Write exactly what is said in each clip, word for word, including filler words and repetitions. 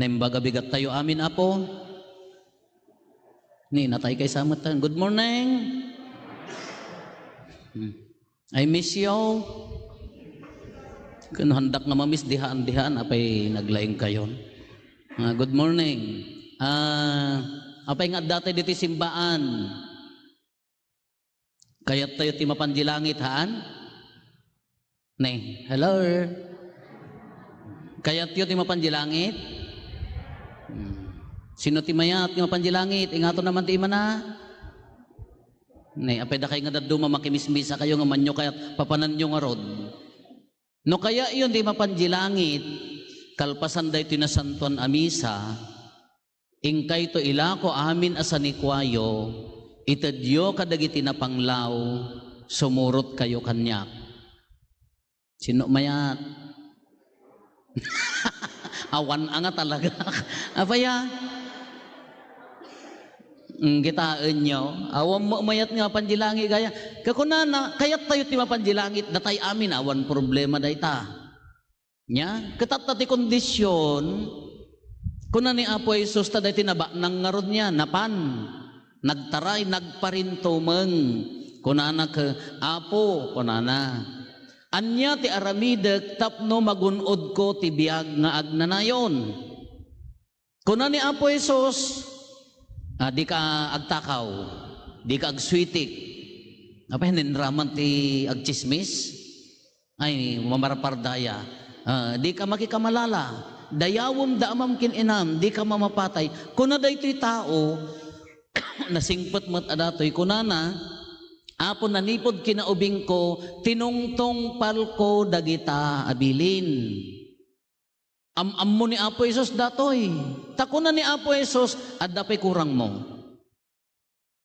Naimbag a bigat tayo amin, Apo. Ni, natay kay sa metten. Good morning. Hmm. I miss you. Kun handak nga mamiss, dihaan, dihaan, apay naglaing kayon. Ah, good morning. Ah, apay nga adda tayo ditoy simbaan? Kayat tayo ti mapan di langit, haan? Ne, hello? Kayatyo ti mapan di langit? Hmm. Sino ti mayat ti mapan di langit? Ingato naman ti imana? Ne, apay dakay nga dadduma, makimismisa kayo nga manyo kayat papananyo ngarud. No kayatyo ti mapan di langit, kalpasan daytoy nasantoan a misa, inkayto ilako amin a sanikuayo, itedyo kadagiti napanglaw, sumurot kayo kaniak. Sino mayat? Awan a nga talaga. Apay a? Mm, kitaenyo, awan mo mayat nga mapan di langit gaya. Kakunana, kayat tayo ti mapan di langit, datay amin, awan problema dayta. Nya, kitatta ti kondisyon, kuna ni Apo Jesus, ta daytoy nabaknang ngarud nia, napan, nagtaray, nagparintumeng. Kunana ke, "Apo," kunana, "ania ti aramidek tapno magun-odko ti biag nga agnanayon?" Kuna ni Apo Jesus, "Ah, dika agtakaw, dika agsuitik." Apay, ninraman ti agtsismis? Ay, mamarpardaya. Ah, dika makikamalala. Dayawem da amam ken inam, dika mamapatay. Kuna daytoy tao, nasingpet met a datoy. Kunana, "Apo, nanipud kinaubingko, tinungtungpalko dagita a bilin." Am-ammo ni Apo Jesus datoy. Ta kuna ni Apo Jesus, "Adda pay kurangmo."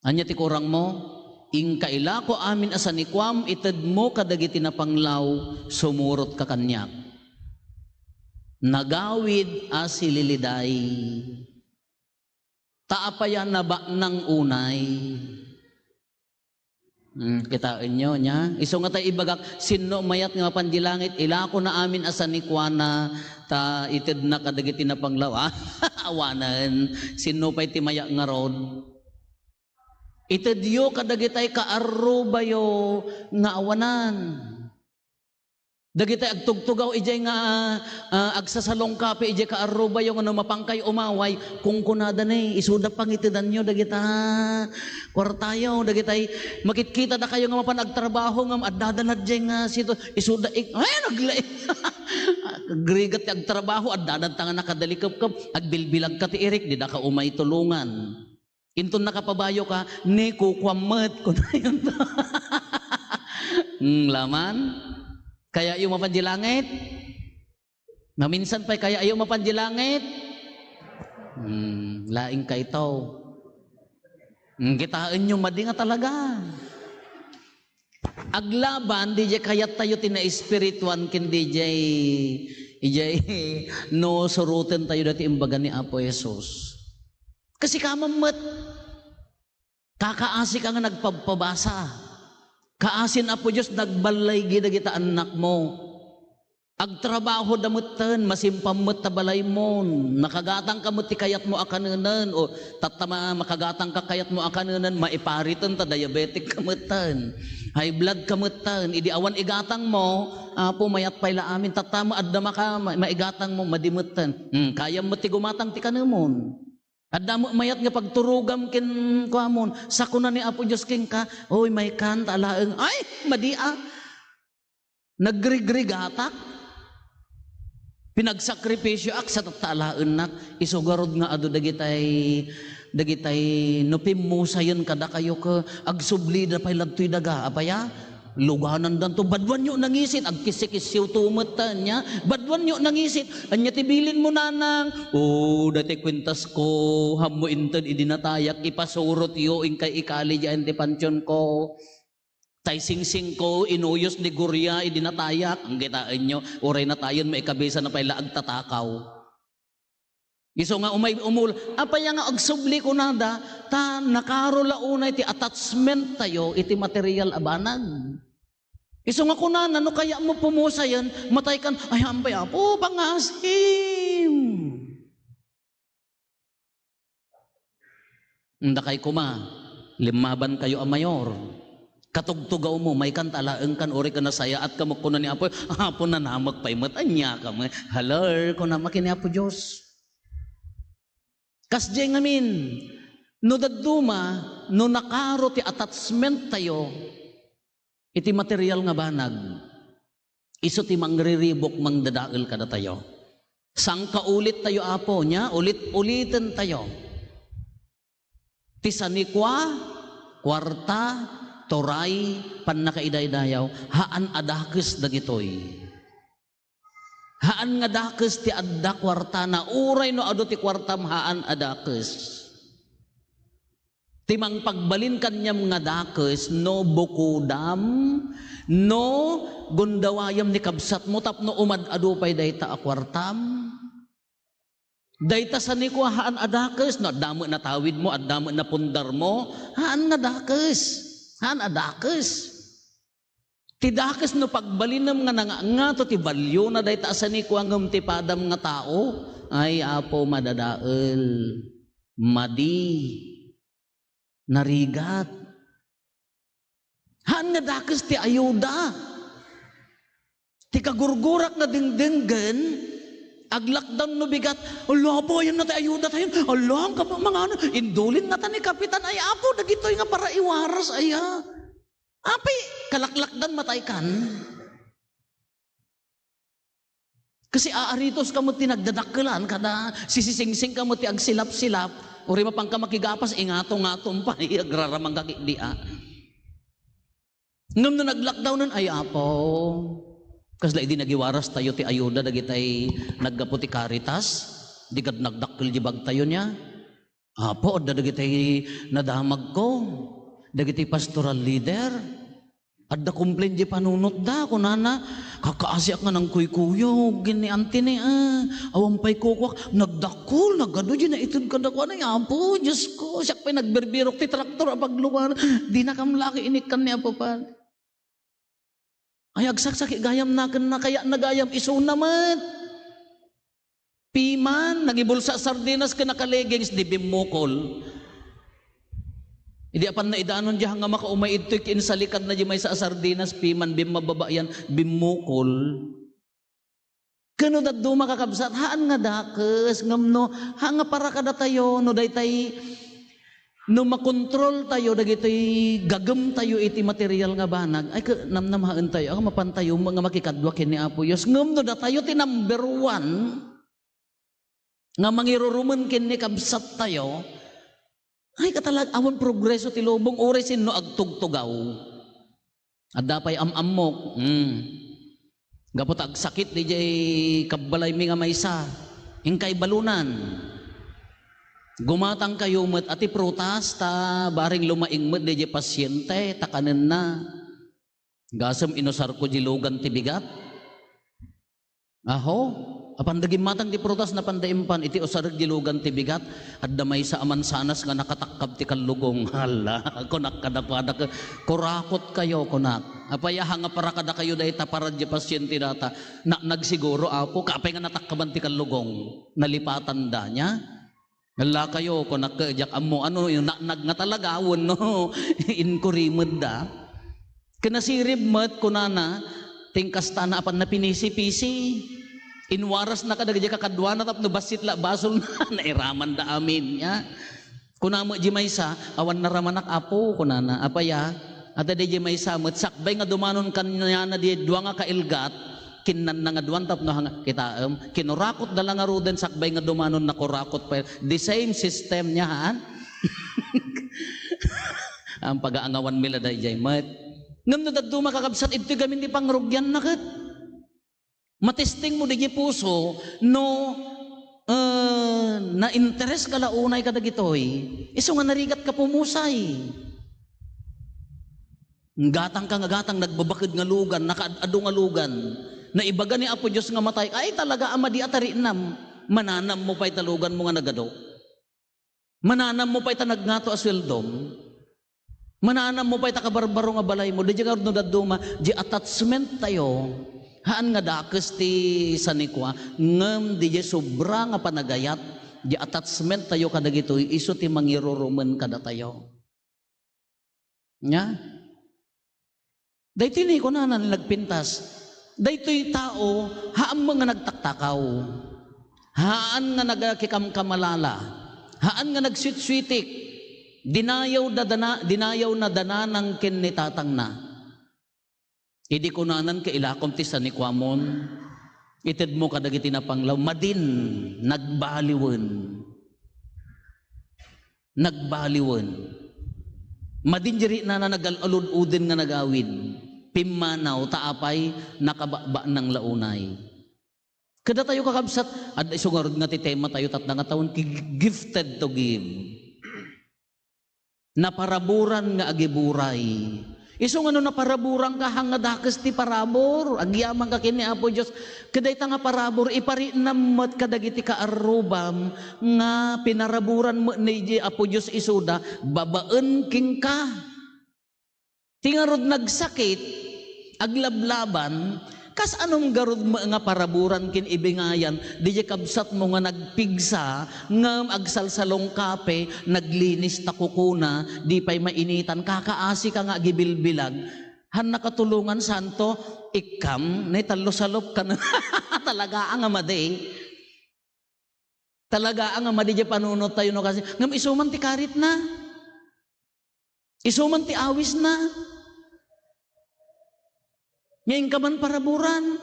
Ania ti kurangmo? "Inka ilako amin a sanikuam, itedmo kadagiti napanglaw, sumurotka kaniak." Nagawid a sililiday. Ta apay a nabaknang unay? Hmm, kitaenyo, nia? Isu nga tay ibagak, sinno mayat nga mapan di langit, ilakona amin a sanikuana, ta itedna kadagiti napanglaw. Ah, awanen. Sinno pay ti mayak ngarud? Itedyo kadagitay kaarrubayo nga awanan. Dagiti agtugtugaw idiay nga, ah, agsasalungkapi idiay kaarrubayo nga no mapankay umaway, kunkunada ni, isuda pangitedanyo dagita kuartayo, dagitay makitkita dakayo nga mapan agtrabaho ngem addada na diay nga sito, isuda ik-, ay, nagla-, agrigat ti agtrabaho, addada ta nga nakadalikepkep, agbilbilagka ti irik, dida ka umay tulongan. Inton nakapabayoka, "Ne, kukuam met," kunayonto. Hmm, laman? Kayatyo mapan di langit? Maminsan pay, kayatyo mapan di langit? Hmm, laing kayto. Hmm, kitaenyo, madi nga talaga. Aglaban, didiay kayattayo ti naespirituan ken didiay, idiay no surotentayo dati imbaga ni Apo Jesus. Kasikaman met, kakaasika nga nagpabpabasa. Kaasin Apo Dios, nagballaygi dagita annakmo. Agtrabahoda metten, masimpam met ta balaymo, nakagatangka met ti kayatmo a kanenen, o tatta ma-, makagatangka kayatmo a kanenen, maipariten ta diabetic ka metten, high blood ka metten, idi awan igatangmo, Apo, mayat pay la amin, tatta ma-, adda maka-, ma-, maigatangmo, madi metten. Hmm, kayam met ti gumatang ti kanemon. Adda met mayat nga pagturogam ken kuamon, sakuna ni Apo Dios kenka, "Oy, maykan ta alaeng." Ay, madi a. Nagrigrigatak. Pinagsakripisioak sa tatta alaennak. Isu garud nga adu dagitay, dagitay no pimmusayen kadakayo ket agsublida pay ladtoy daga. Apay a? Luganandanto. Baduanyo nangisit. Agkissikisiwto metten, nia? Baduanyo nangisit. Ania ti bilinmo, nanang? O, dati kuentasko, hammo inted idi natayak, ipasurotyo, inkay ikali diay ti pantionko. Tay singsingko, inuyos ni Gloria idi natayak. Ang kitaenyo, uray natayen, maikabisa na pay la agtatakaw. Isu nga umay umul-, apay nga agsubli kunada, ta nakaro la unay ti attachment tayo iti material a banag. Isu nga kunana, "No kayatmo pumusayen, mataykan." Ay, hampay, Apo, pangasim. Dakay koma, limmabankayo a mayor. Katugtugawmo, maykan ta alaengkan, uray ket nasayaat kamo, kuna ni Apo, Apo, nanamek pay met, ania ka met? Haler, kuna met ken ni Apo Dios. Kasdiay ngamin, no dadduma, no nakaro ti attachment tayo iti material nga banag, isu ti mangriribuk, mangdadael kadatayo. Sangkaulit tayo, Apo, nia, ulit-uliten tayo. Ti sanikua, kuarta, turay, pannakaidaydayaw, haan a dakes dagitoy. Haan nga dakes ti adda kuartana, uray no adu ti kuartam, haan a dakes. Ti mangpagbalin kaniam nga dakes, no bukodam, no gundawayam ni kabsatmo tapno umad-adu pay dayta a kuartam. Dayta sanikua, haan a dakes, no adda met natawidmo, adda met napundarmo, haan nga dakes. Haan a dakes. Ti dakes no pagbalinem nga nangngangato ti baliona dayta a sanikua, ngem ti padam nga tao, ay, Apo, madadael, madi, narigat. Haan nga dakes ti ayuda. Ti kagurgurak nga dengdenggen, ag-lockdown no bigat, "Ala, bayan na ti ayuda tayo. Ala, ang kama-, mangano, indulin ngata ni Kapitan, ay, Apo, dagitoy nga para iwaras, aya." Apay, kalak-lockdown matay kan. Kasi aaritos kamo ti nagdadakkelan, kada sisisingsing kamo ti agsilap-silap, uray mapanka makigapas, ingato-ngatom pay, agraraman ka ketdi a. Ngem no nag-lockdownen, ay, Apo, kasla idi nagiwaras tayo ti ayuda dagitay naggapu ti Caritas, di kad nagdakkel di bagtayo nia. Apo, adda dagitay nadamagko, dagiti pastoral leader. Adda complain di panunotda, kunana, "Kakaasiak nga nangkuykuyog ken ni Auntie ni, ah, awan pay kukuak, nagdakkel, nagadu di naited kadakuana, ay, Apo, Diosko, siak pay nagbirbirok ti traktor a paglugar, dinakam la inikkan ni Apo pa." Ay, agsaksakit gayam na ken nakayat na gayam, isuna met. Piman, nangibulsa sardinas ken naka-leggings, di bimmukol. Idi apan naidanon di nga makaumay idtoy ken insalikadna di maysa a sardinas, piman, bimmababa yan, bimmukol. Ken no dadduma, kakabsat, haan nga dakes, ngem no, haan nga para kadatayo, no daytay, no makontrol tayo dagitoy gagem tayo iti material nga banag, ay, ke-, namnamaen tayo, a, mapan tayo nga makikadua ken ni Apo Dios. Ngem no datayo ti number one nga mangirurumen ken ni kabsat tayo, ay, katalag-, awan progreso ti lubong, uray sinno agtugtugaw. Adda pay am-ammok. Hmm. Gapu ta agsakit diay kabbalaymi nga maysa. Inkay balunan. Gumatangkayo met a ti prutas ta bareng lumaing met diay pasiente ta kanenna. Gasem inusarko di lugan ti bigat. Aho, apan da gimmatang ti prutas, napan da impan iti usarek di lugan ti bigat, adda maysa a mansanas nga nakatakkab ti kallugong. Hala, kunak kadakuada, "Kurakotkayo," kunak. "Apay a nga para kadakayo dayta para di pasiente data? Naknag siguro, Apo, kaapay nga natakkaban ti kallugong?" Nalipatan da nia. "Ala kayo," kunak, "diak ammo ano, yung naknag nga talaga wenno inkuri met da." Ken nasirib met, kunana, ti inkastana apan napinisi-pisi. Inwarasna kadagiti kakaduana tapno bassit la basolna. Nairaman da amin, ya. Kuna met di maysa, "Awan naramanak, Apo," kunana. "Apay a?" "Adda di maysa met, sakbay nga dumanon kaniana di dua nga kailgat, kinnanna nga duan tapno hanga-," kitaem, kinurakot da la ngaruden, sakbay nga dumanon, nakurakot pay. The same system nia, haan? Ang pagaangawan mi la daydiay met. Ngem no dadduma, kakabsat, idtoy gamin ti pangrugianna ket. Matesting mo diay puso no, eh, nainteres ka la unay kadagitoy. Isu nga narigat ka pumusay. Gatang ka nga gatang, nagbabaked nga lugan, nakaad-adu nga lugan. Naibaga ni Apo Dios nga matay, ay, talaga a madi a tariknam. Mananam mo pay ta lugan mo nga nagadu. Mananam mo pay ta nagngato a sueldom. Mananam mo pay ta kabarbaro nga balay mo. Daydiay ngarud no dadduma, di attachment tayo. Haan nga dakes ti sanikua, ngem daydiay sobra nga panagayat Di attachment tayo kadagitoy, isu ti mangirurumen kadatayo. Nya? Daytoy ni kunana ni nagpintas, daytoy tao, haan met nga nagtaktakaw. Haan nga nagkikamkamalala. Haan nga nagswitswitik. Dinayaw da dana-, dinayaw na dananang ken ni tatangna. Idi kunanan, "Kailakom ti sanikuamon, itedmo kadagiti napanglaw." Madin, nagbaliwen. Nagbaliwen. Madin di rinana nagal-alud-uden nga nagawid. Pimmanaw, ta apay, nakabakbaknang la unay. Kadatayo, kakabsat, adda isu ngarud nga ti tema tayo, tatna nga tawen, ki-, gifted to give. Naparaburan nga agiburay. Isu nga no naparaburanka, haan nga dakes ti parabur, agyamanka ken ni Apo Dios. Ket dayta nga parabur, iparinam met kadagiti kaarrubam nga pinaraburan met ni Apo Dios isuda babaen kenka. Ti ngarud nagsakit, aglablaban, kas-anom garud met nga paraburan ken ibingayan, diay kabsatmo nga nagpigsa, ngem agsalsalungkape, naglinis ta kukuna, di pay mainitan, kakaasika nga agibilbilag, haan nakatulongan, santo, ikkam, ne tallo salop kan. Talaga nga madi. Talaga nga madi diay panunot tayo, no, kasi, ngem isu man ti karitna. Isu man ti awisna. Nya inka man paraburan.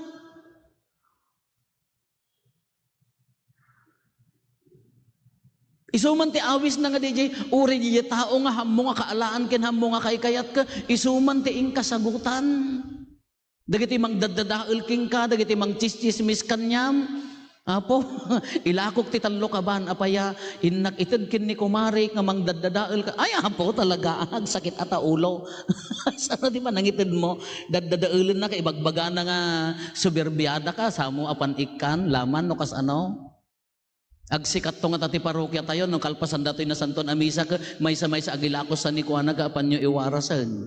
Isu man ti awisna nga diay, uray diay tao nga hammo nga kaalaan ken hammo nga kaykayat ka, isu man ti inkasagutan. Dagiti mangdaddadael kenka, dagiti mangtsistsismis kaniam, "Apo, ilakok ti tallo ka ban, apay a, innak ited ken ni kumarik nga mangdaddadael ka." Ay, Apo, talaga, agsakit a ta ulo. Saan ti panangitedmo? Daddadaelennaka, ibagbagana nga soberbiadaka, samo a pan-ikkan, laman no kas-ano. Agsikatto ngata ti parokia tayo, no kalpasan datoy Nasantoan a Misa, ket maysa-maysa agilakos sanikuana, ket apanyo iwarasen.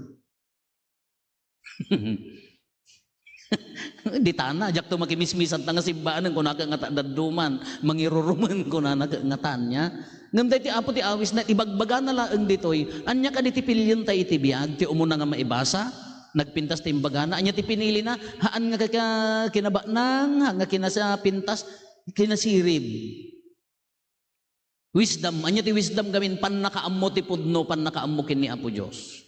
Di tana, diakto makimismisan ta nga sibbaanen, kunana ket ngata dadduman, mangirurumen, kunana ket ngatan, nya. Ngem daytoy Apo ti awisna, ibagbagana laeng ditoy, ania kadi ti pilienta iti biag, ti umuna nga maibasa, nagpintas ti imbagana, ania ti pinilina, haan nga kaka-, kinabaknang, haan nga kinasa-, pintas, kinasirib. Wisdom, ania ti wisdom gamin? Pannakaammo ti pudno, pannakaammo ken ni Apo Dios.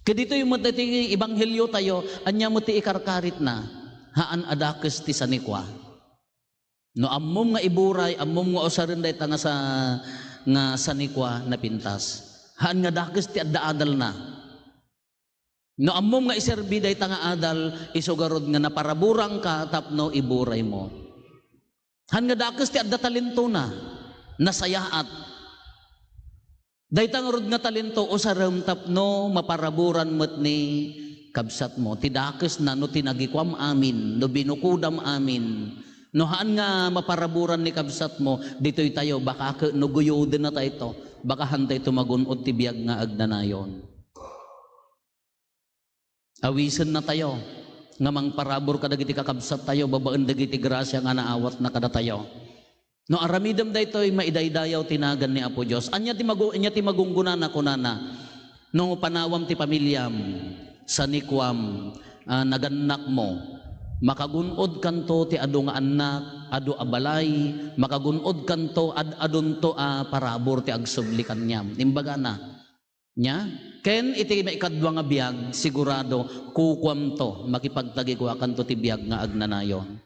Ket ditoy met ti ebanghelio tayo, ania met ti ikarkaritna? Haan a dakes ti sanikua. No ammom nga iburay, ammom nga usaren dayta nga sa-, nga sanikua, napintas. Haan nga dakes ti adda adalna. No ammom nga iserbi dayta nga adal, isu garud nga naparaburanka tapno iburaymo. Haan nga dakes ti adda talentona, nasayaat. Dayta ngarud nga talento, usarem tapno maparaburan met ni kabsatmo. Ti dakesna no tinagikuam amin, no binukodam amin. No haan nga maparaburan ni kabsatmo, ditoy tayo, baka ket no guyoden na tayo to, baka haan tayo to magun-od ti biag nga agnanayon. Awisenna tayo nga mangparabur kadagiti kakabsat tayo babaen dagiti grasia nga naawatna kadatayo. No aramidem daytoy, maidaydayaw ti nagan ni Apo Dios. Ania ti magu-, ania ti magungguna, kunana, no panawam ti pamiliam, sanikuam, a, nagannakmo, makagun-od kanto ti adu nga annak, adu a balay, makagun-od kanto, ad-adunto a parabur ti agsubli kaniam. Imbagana, Nya, ken iti maikadua nga biag, sigurado, kukuamto, makipagtagikuakanto ti biag nga agnanayon.